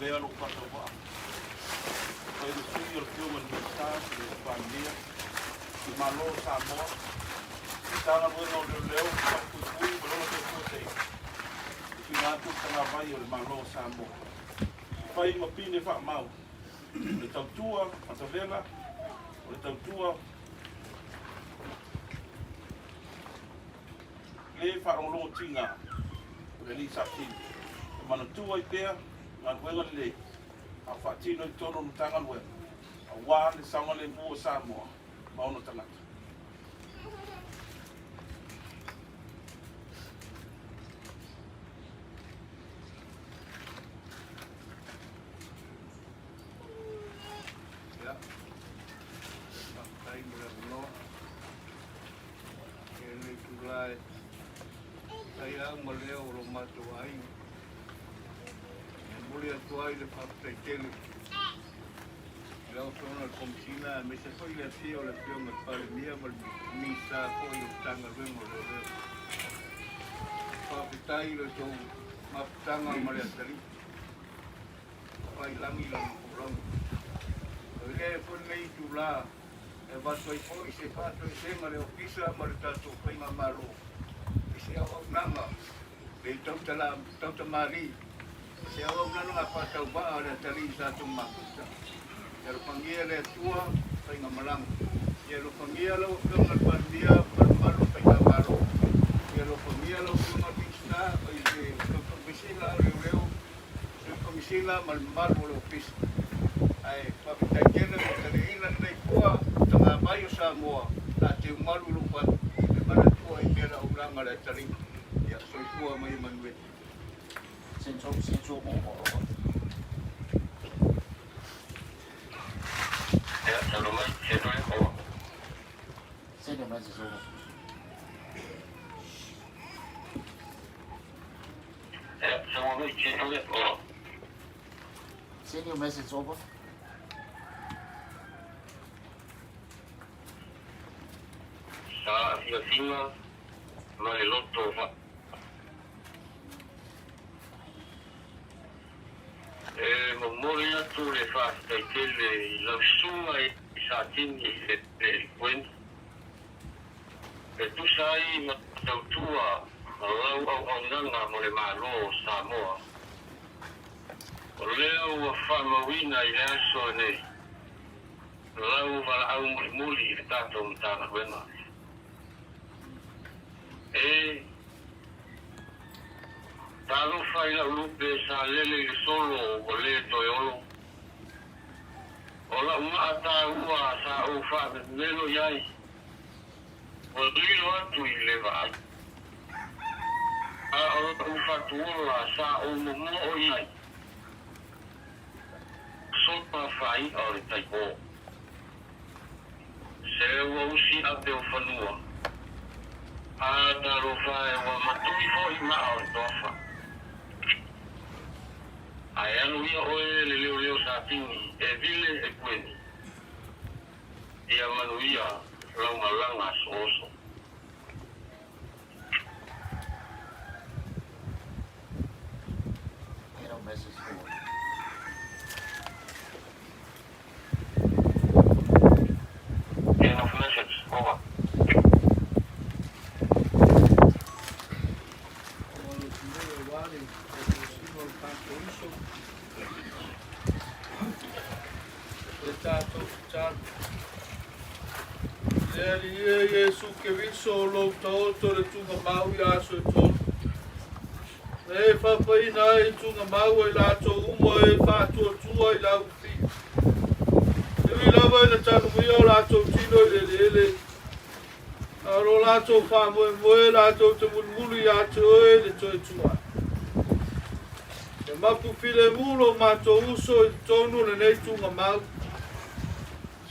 Avea lou faatauvaa e fai ma sui o le Afioga i le Minisita ma le Palemia, le Malo o Samoa, Matagaluega o Leoleo, Falepuipui ma Lola Toefuataiga, e tuuina atu le tagavai o le Malo o Samoa e fai ma pine faamau o le tautua matavela o le tautua le faalogologo tiga o le alii Satini e manatua ai pea galuega lelei a o faatino i totonu o le Matagaluega aua le saogalemu o Samoa ma ona tagata. Ia, faafetai mo le avanoa. I lenei itula e fai au ma leo o lo matou aiga. E momoli atu ai le faafetai tele i lau Afioga i le Komesina aemaise foi le afio o le Afioga i le Palemia ma le Minisita foi o le Matagaluega o Leoleo. Faafetai i lo outou mafutaga ma le atalii. Fai lagi lana folauga. E lea foi lenei itula e avatu ai foi se faatoesega a le Ofisa ma le tatou Faigamalo i se auaunaga le tautamalii, se auaunaga faatauvaa a le atalii sa tou mafuta. Ia alofagia le Atua faigamalaga. Ia alofagia lau Afioga i le Palemia ma le mamalu o le Faigamalo. Ia alofagia lau Afioga i le Minisita i le Komesina o Leoleo, Sui Komesina ma le mamalu o le Ofisa. Ae faafetai tele ua taliaina lenei fua tagavai o Samoa sa teumalu i lou fatu e manatua i mea lauulaga a le atalii. Ia soifua ma ia manuia. Send your message over. Send your message over. Sa afiafiga ma le loto fa. E momoli atu le faafetai tele i lau susuga i Satini le Kueni e tusa ai ma tautua ma lau auaunaga mo le Malo o Samoa. O lea ua faamauina i le aso lenei lau valaau mulimuli i le tatou Matagaluega. E Talofa i lau lupe sa lele i le solo ua le toe olo. O lau maa taua sa ou faamemelo i ai, ua lilo atu i le vaai. A o lau fatuola sa ou momoo i ai, sopa faai'a o le tai po. Se ua usi ape o fanua, a talofa e ua matui foi maa o le toafa. Ae alu ia oe le leoleo Satini e vile e kueni, ia manuia lau malaga sooso. End of message over. End of message over. O le tumei aua le tautosina o le tatou uso, le tatou tatalo. Le Alii e Iesu Keriso o lou taoto le tugamau i aso e tolu. E faapaina ai tugamau ai latou uma e faatuatua i lau fiu. E ui lava ina tanuia o latou tino i le eleele, a o lo latou faamoemoe latou te mulimuli ia te oe i le toe tu ai. E mapu filemu lo matou uso i totonu o lenei tugamau,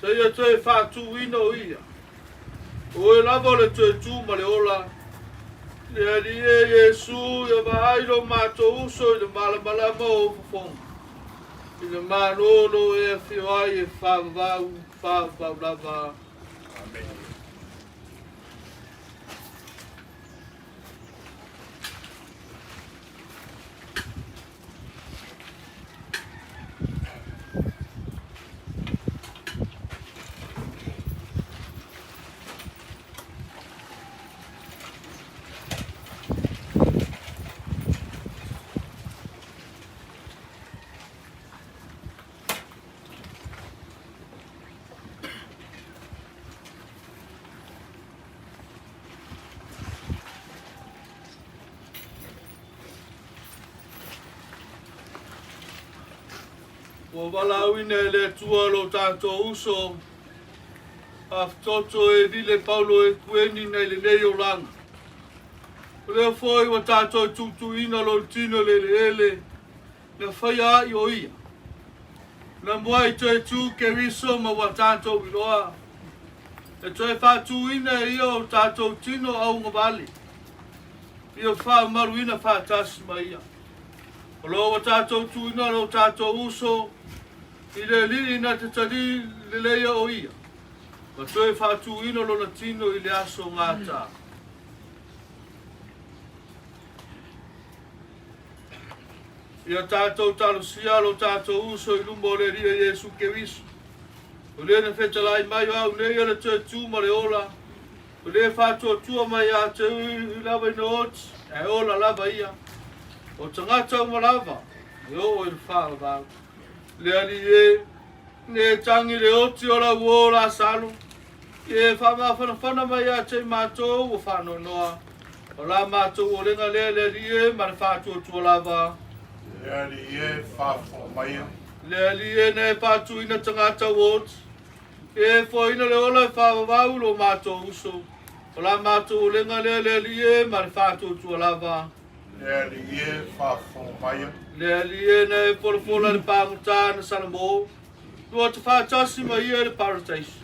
seia toe faatuina o ia. O oe lava o le toe tu ma le ola, le Alii e Iesu, ia vaai lo matou uso i le malamalama o ou fofoga, i le Malo lo e afio ai e faavavau, faavavau lava. Amene. Ua valaauina e le Atua lo tatou uso Fafitoto e Vile Paulo e Kueni nai lenei olaga. O lea foi ua tatou tuutuuina lona tino i le eleele na faia ai o ia. Na muai toe tu Keriso ma ua tatou iloa e toe faatuina e ia o tatou tino auagavale ia faamaluina faatasi ma ia. O lo ua tatou tuuina lo tatou uso i le Alii na te talī leleia o ia, ma toe faatuina lona tino i le aso gata. Ia tatou talosia lo tatou uso i luma o le Alii e Iesu Keriso. O le na fetalai mai o au nei o le toe tu ma le ola, o le faatuatua mai ia te ui lava ina oti, ae ola lava ia. O tagata uma lava, e oo i le faavavau. Le Alii e, ne tagi le oti o lau uō Lasalo, ia e faamafanafana mai ia te i matou ua faanoanoa. O la matou olega lea le Alii e ma le faatuatua lava. Le Alii e, faafofoga maia. Le Alii e na e faatuina tagata ua oti, ia e foaiina le ola e faavavau lo matou uso. O la matou olega lea le Alii e ma le faatuatua lava. Le Alii e, faafofoga maia. Le Alii e na e folafola le pagota na Salamo, lua te faatasi ma ia i le parataiso.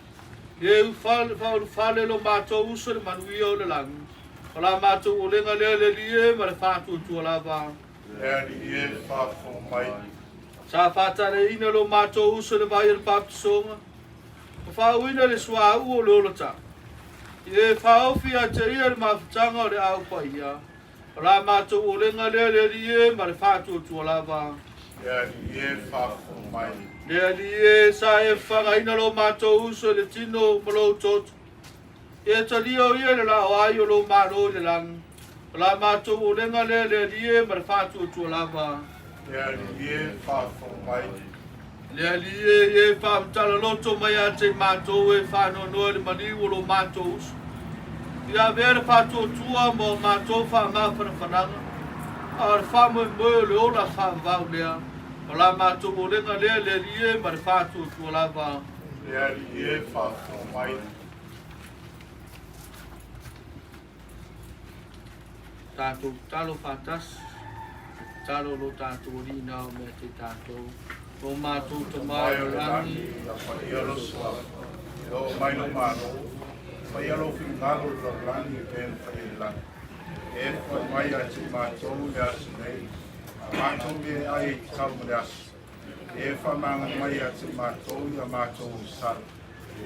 Ia e faaulufale lo matou uso i le manuia o le lagi. O la matou olega lea le Alii e ma le faatuatua lava. Le Alii e, faafofoga mai. Sa faataleina lo matou uso i le vai o le baptisoga, ma faauina le suauu o le olatau. Ia e faaofi ia te ia le mafutaga o le Au Paia. O la matou olega lea le Alii e ma le faatuatua lava. Le Alii e, faafofoga mai. Le Alii e, sa e fafagaina lo matou uso i le tino ma lou toto. Ia e talia o ia i le lao ai o lou Malo i le lagi. O la matou olega lea le Alii e ma le faatuatua lava. Le Alii e, faafofoga mai. Le Alii e, ia e faamatala loto mai ia te i matou e faanoanoa i le maliu o lo matou uso. Ia avea le faatuatua ma o matou faamafanafanaga, a o le faamoemoe o le ola faavavau lea. O la matou olega lea le Alii e ma le faatuatua lava. Le Alii e, faafofoga mai. Tatou tatalo faatasi, tatalo lo tatou Alii na o mea te tatou. Lo matou Tama i le lagi, Ia paia lou suafa, ia oo mai lou Malo, faia lou finagalo i le lalolagi e pei ona faia i le lagi. E foai mai ia te matou i le aso nei, a matou mea e ai e tatau mo le aso. E faamagalo mai ia te matou i a matou sala,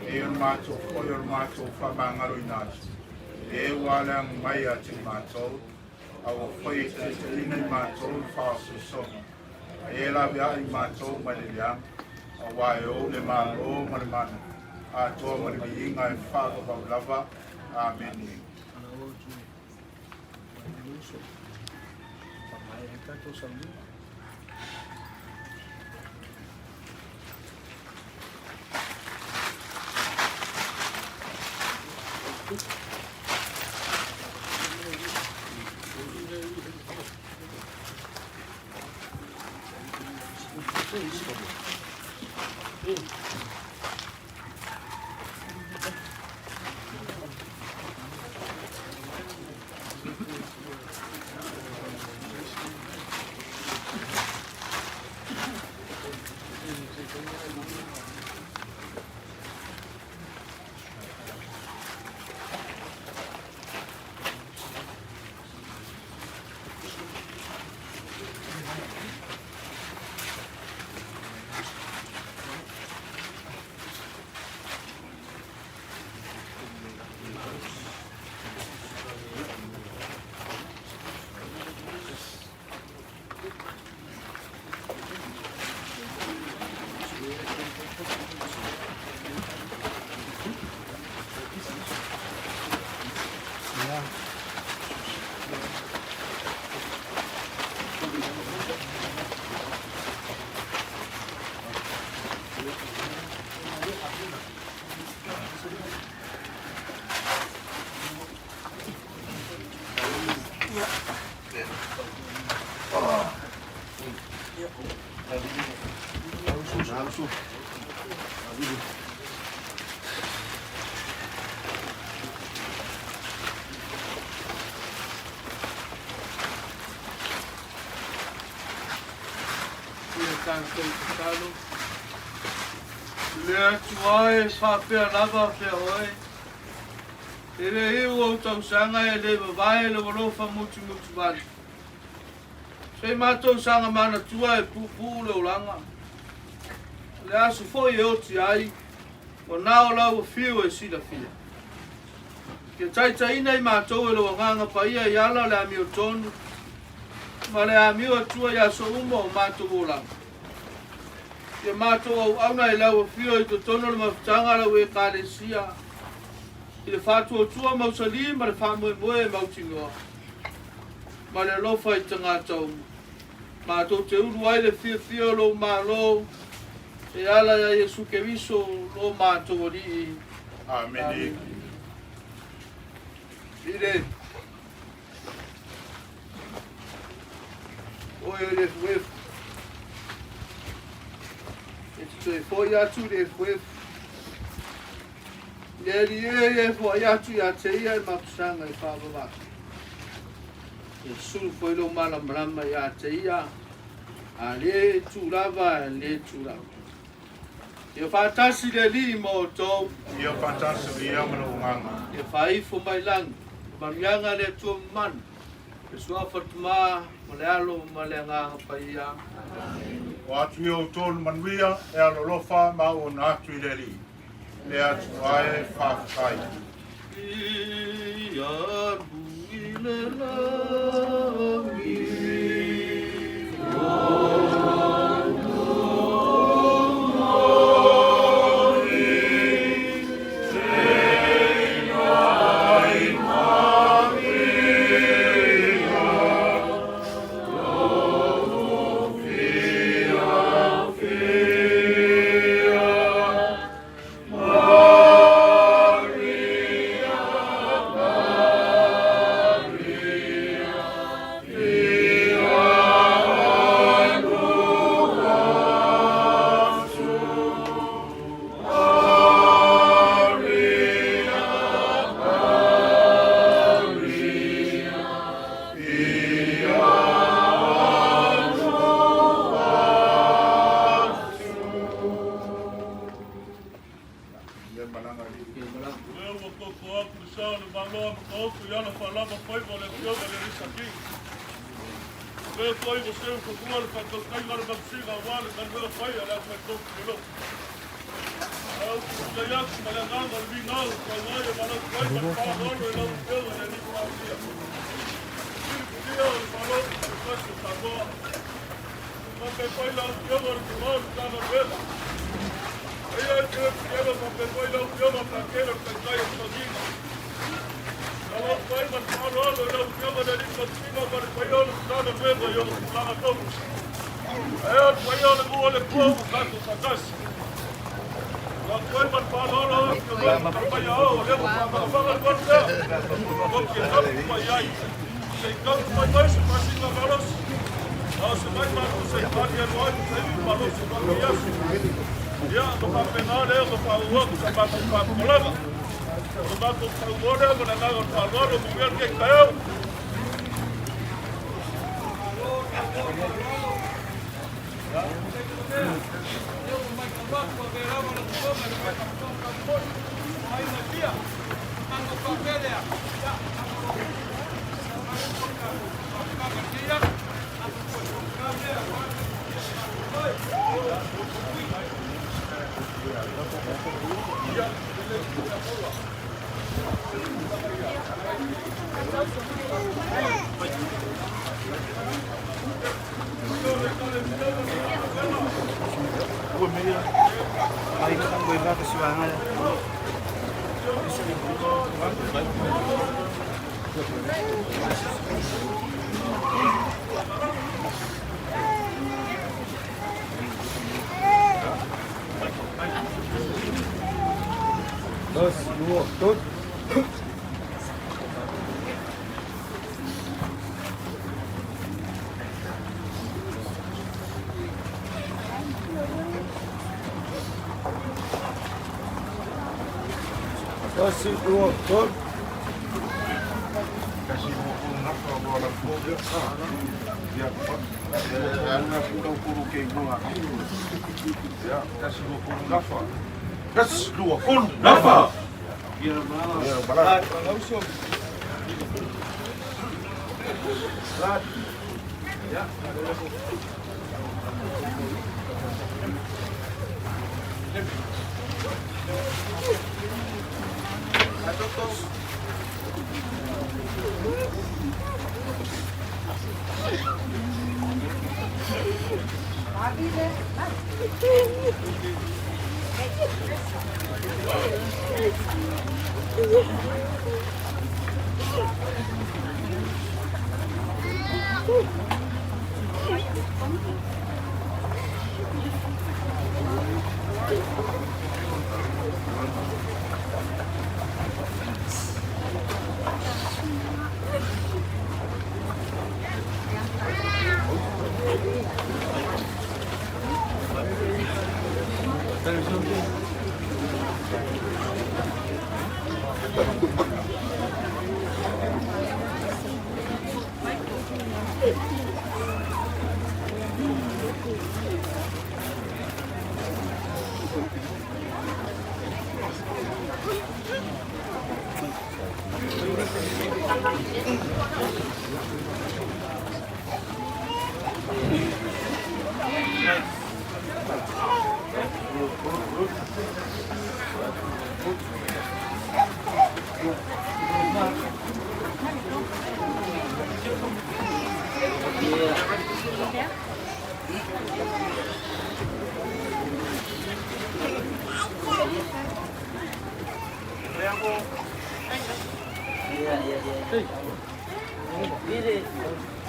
e o le matou foi o le matou faamagaloina atu. E ua aleaga mai ia te matou, a ua foi e taitaiina i matou i le faaosoosoga, a e laveai i matou mai le leaga, auā e ou le Malo ma le mana, atoa ma le viiga e faavavau lava. Amene. tatou tatalo. Le Atua e faapea lava fea oe. E le iu ou tausaga e le vavae lou alofa mutimutivale. Se i matou saga manatua e puupuu le olaga. O le aso foi e oti ai, ua na o lau afio e silafia. Ia taitaiina i matou e lou Agaga Paia i ala o le amiotonu ma le amio atua i aso uma o matou olaga. Ia matou auauna i lau afio i totonu o le mafutaga a lau Ekalesia, i le faatuatua mausali ma le faamoemoe e mautinoa, ma le alofa i tagata uma. Matou te ulu ai le fiafia o lou Malo e ala ia Iesu Keriso lo matou Alii. Amene. I le oe o le efuefu e te toe fo'i atu i le efuefu le alii e e fo'i atu ia te ia i mapusaga i faavavau e sulu foi lou malamalama ia te ia a le tu lava e le tu lava. Ia faatasi le Alii ma outou. Ia faatasi ia ma lou agaga. Ia faaifo mai lagi manuiaga a le Atua mamana, le Suafa, le Tamā ma le Alo ma le Agaga Paia. O atu i outou le manuia e alolofa ma auauna atu i le Alii. Le Atua e, faafetai. Ia alu i le lagi. Le malaga alii. Ia malaga. Lea ua koko atu le sa o le Malo a Mataoto i ana faalava faiva o le Afioga i le alii Satini. Lea foi ua seu fanua le faatautaiga o le matusiga aua le galuega fai a le aufaitou lelo. Au tulai atu ma le agaga o le migao tau ai e malau ai ma le faaaloalo i lau Afioga i le alii Palemia. Filifilia o le Malo Tutoatasi o Samoa. Faapea foi lau Afioga i le Tama o le Matagaluega. Ia e te fiela faapea foi lau Afioga Pakele o le Taitai o le Tagiga. Lau ai ma le faaaloalo i lau Afioga i le alii Matusiga ma le paia o le Matagaluega i ona tulaga tonu. Ae o le paia o le nuu o le Atua ua tatou faatasi. Lau ai ma le faaaloalo lau Afioga i le Paia o lea ua faamagamaga le malu lea. Tou te tapu mai ai. Se i tapu mai mai se pasiga malosi. A o se mai malu se i pali alu ai se i malosi ma ke aso. Ia, ma faapena lea ma faaauau atu sa matou faamatalaga. O le matou taumua lea ma le agaga o le faaaloalo manuia lenei taeao. Dos, dua, tut. Tasi, dua, tolu. Kasi mo ko naka o Yeah.